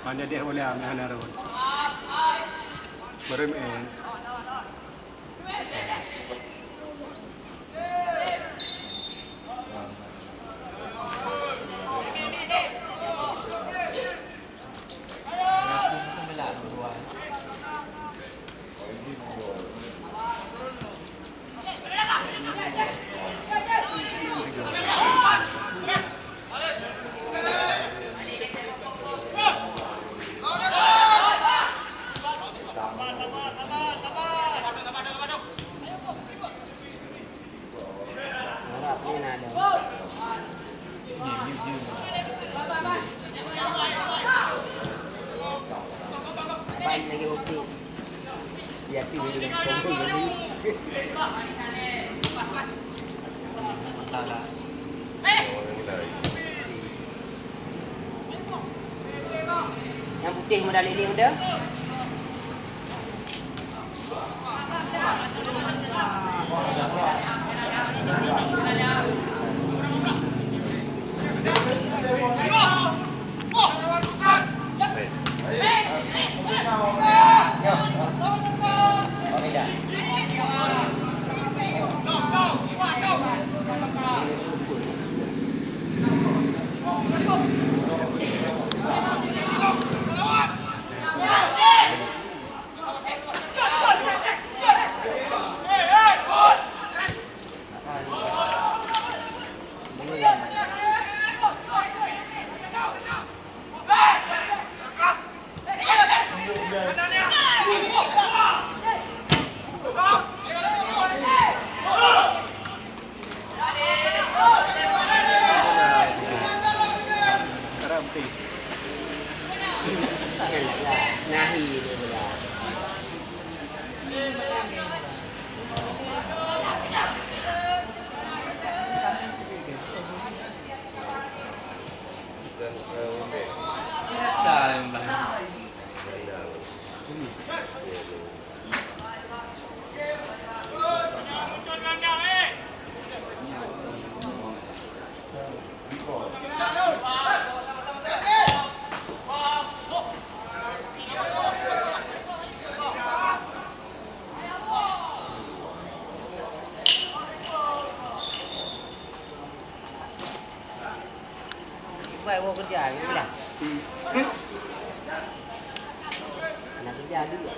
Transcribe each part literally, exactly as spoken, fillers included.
Hana deh bola, hana rot. Baru main. Nyang putéh modal ini udah. Buat awak kerja, gitu lah. Hmm. Nak kerja dulu.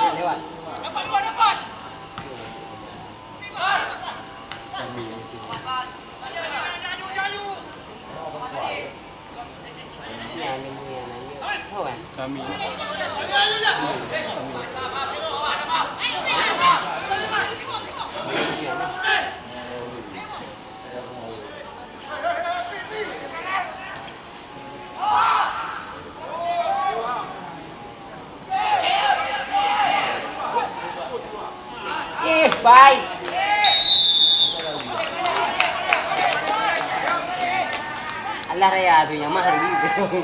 Dia lewat. Kami. Kami. Ih, bai. Allah raya tu nyang mahal gitu.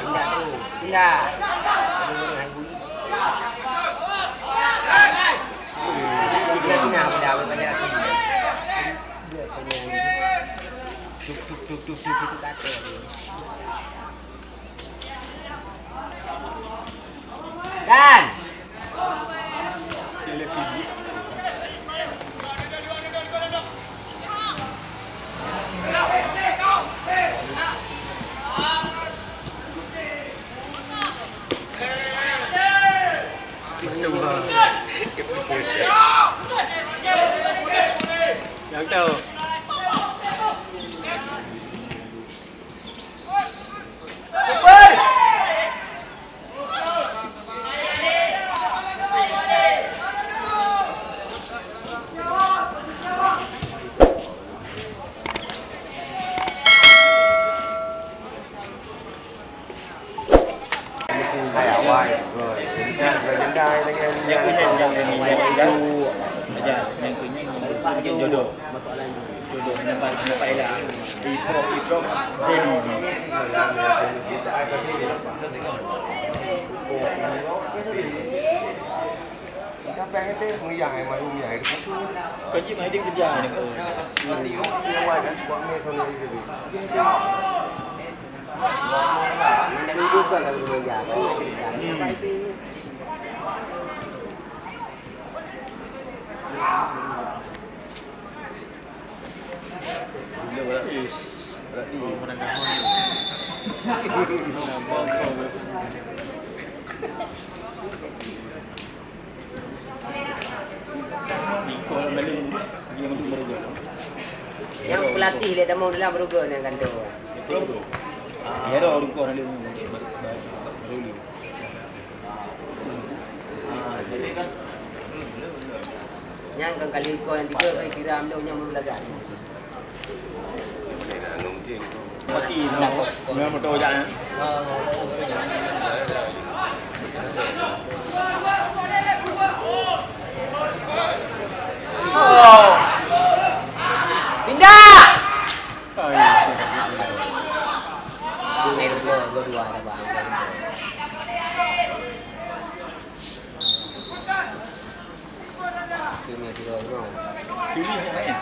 Pindah tu, pindah. Pindah, pindah, pindah, pindah. Tuk, tuk, tuk, tuk, tuk, tuk, tuk, tuk. Dan. Yang tahu. Jodoh, nampak, nampak elak. Ibrok, ibrok, jadi. Kau ji mai dia kerja ni. Hmm. Nyang pelatih lé tamong dalam ruga nyang gantoe. Ya, dah ruga ada. Nyang kan kali ko yang tiga kali tiram tu nyang meulaga. Mati, no. Memang betul je, eh. Pindah! Ai, sudah. Dua, dua, dua, dua, dua. Pilih yang lain.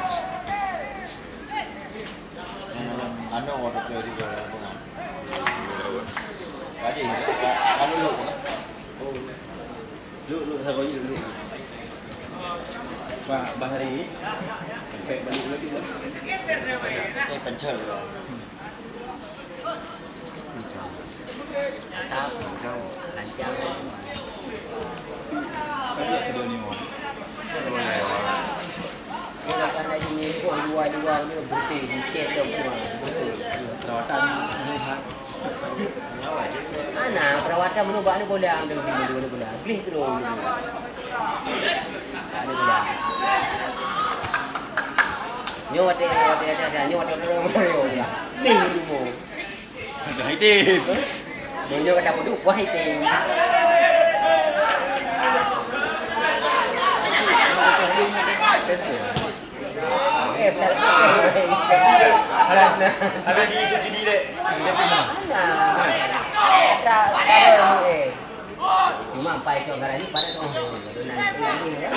Ano, ada pilih juga. Tadi, kalau lu, oh. Lu, lu, sabar, lu, lu. Pak Bahari, sampai balik lagi, Bang. Saya pencet, Bang. Mantap. Lancang. Dia akan lagi ngimpok dua-dua ni, bersih, dicet dah semua. Bersih. Perawatan. Ana perawatan meunubak ni bola, ambil dulu bola. Gleh terus. Ada bola. Nyoe watèe, watèe, watèe, watèe. Nyoe watèe, watèe, watèe. Gleh dulu. Dah item. Nyoe kata bodoh, wah item. Eh, betul. Ada, ada di itu judi dek. Mana? Tak, tak ada, eh. Cuma empat ekor garam ni pada tu. Nanti, nanti, ya.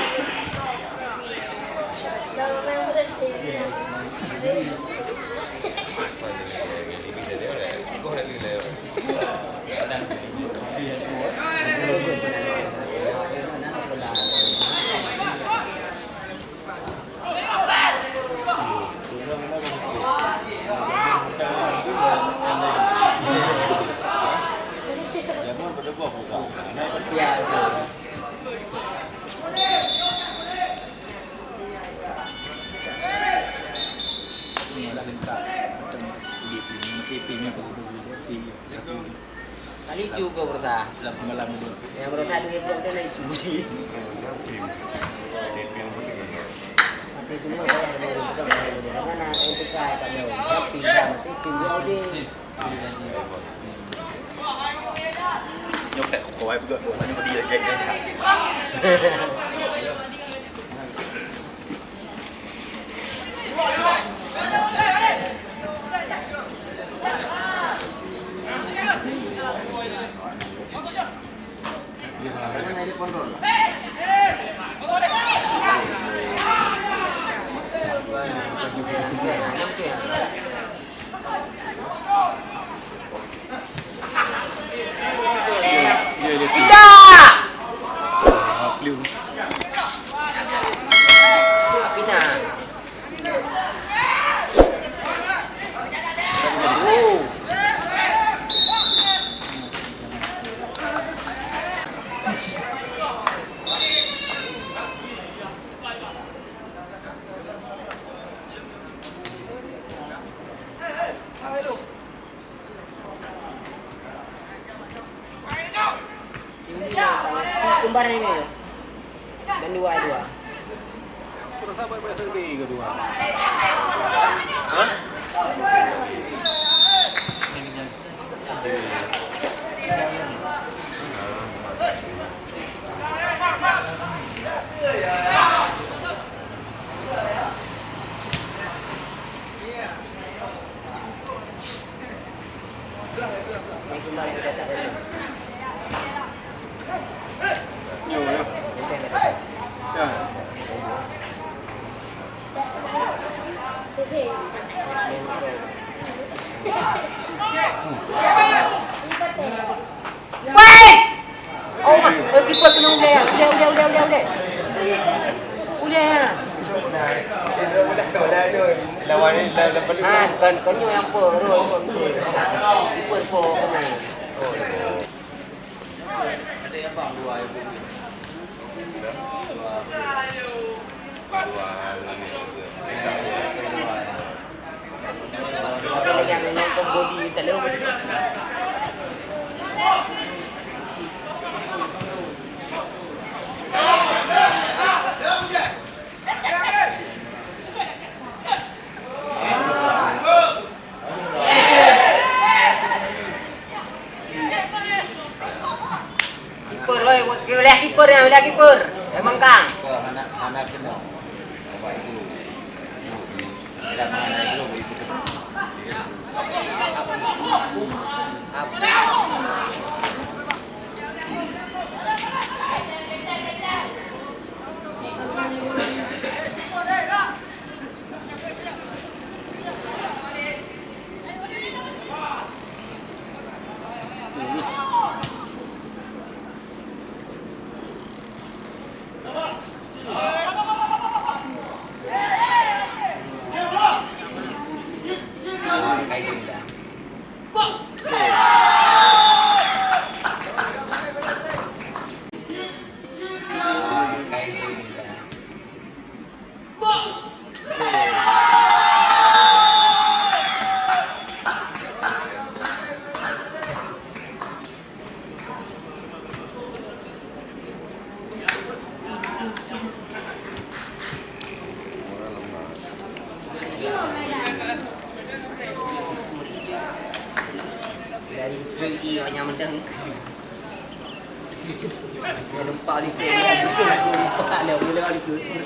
Kali cu keu beurata. Nyang beurata dua ploh tu na cu. Mati semua saya ada mau pegang, ada mau pegang. Mana yang tukar kat dia? Tapi dah mati, tinggal dia. Nyok tak kau ai peugah, buat mana dia jadi. Indah! Apina. Kembar ini. Dan dua, dua. Terus apa yang sedih kedua? Hah? Weh! Oh, mak. Eh, kiper kena ulèe, ah. Ulèe, ulèe, ulèe, ulèe, ulèe. Ulèe, ah. Lawan ni, lawan, lawan. Ah, bukan, bukan nyoe nyang per, per, per. Kiper, per, per. Kiper, oi, wilayah kiper ya, wilayah kiper. Emang kang. Hana, hana kena. Apa itu? Dari P I awak nyang mendeng. Dia lupa di sini. Lupa dia mula di sini.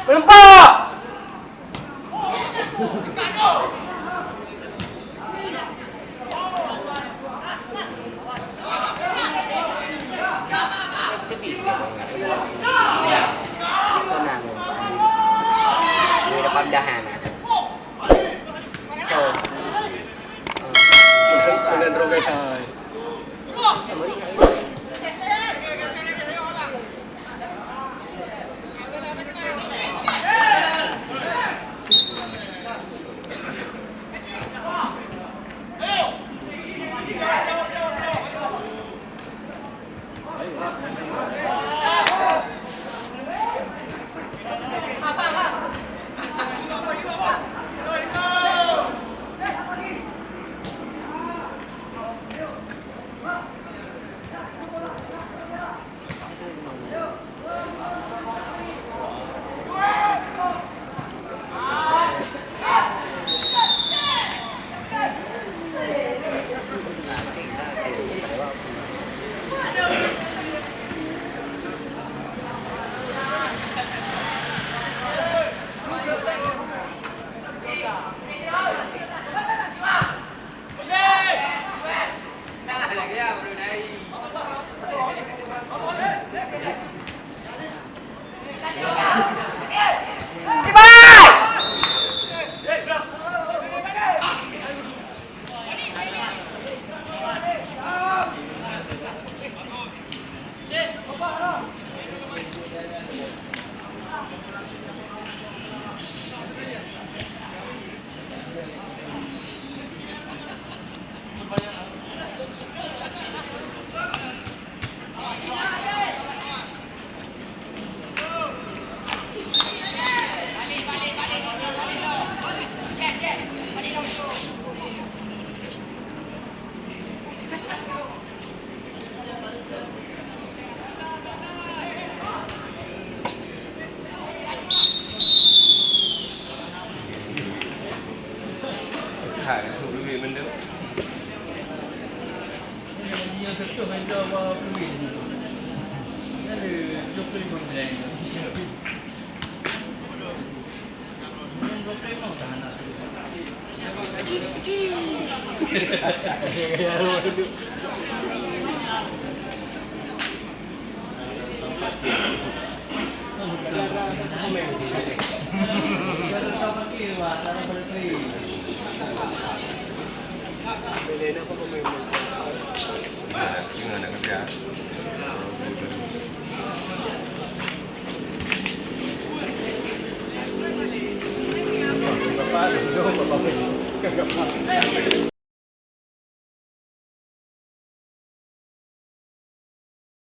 Meureumpok! Tenang. Di depan dah, nah. Tuh. Dengan rogai hai.